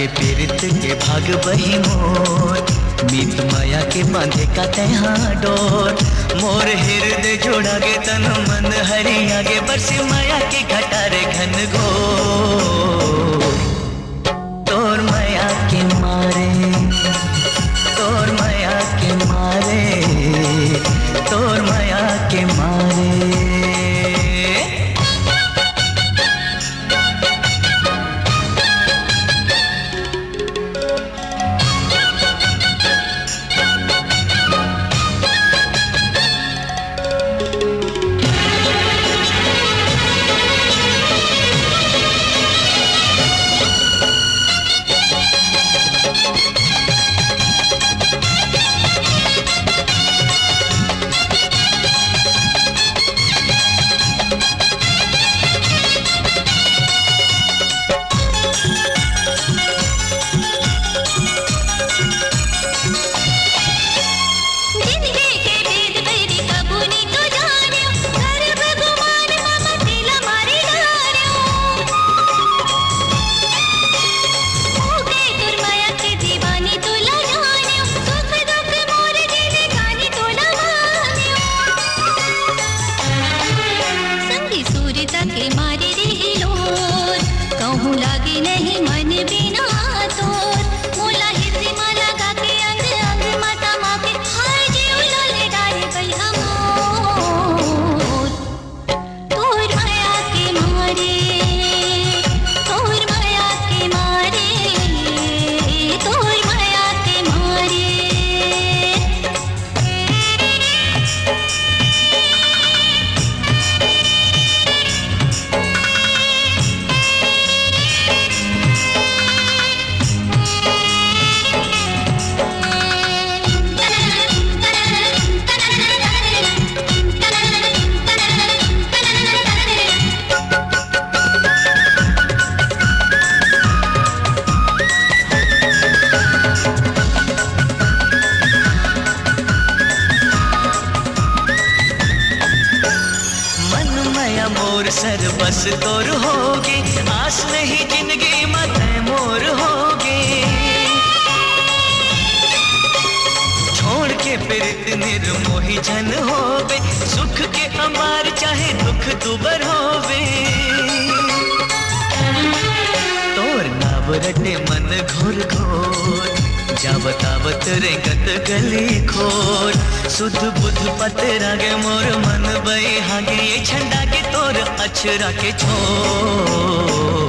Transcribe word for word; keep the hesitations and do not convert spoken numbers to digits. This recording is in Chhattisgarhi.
के पीरित के भाग बही मोर, मीत मया के बांधे का तैहा डोर। मोर हृदय जोड़ा गे, तन मन हरिया गे, बरसे मया के घटा रे घन घोर। तोर मया के मारे, तोर मया के मारे, तोर मया के मारे। मन मया मोर सर बस तोर होगे, आस नहीं जिंदगी म तै मोर होगे। छोड़ के पीरित निर्मोही झन होबे, सुख के अंबार चाहे दुख दुबर होबे। तोर नाव रटे मन घोर घोर, जावत आवत रेंगत गली खोर। सुध बुध पतरा गे मोर मन बई हागे, ये झंडा के तोर अछरा के छोर।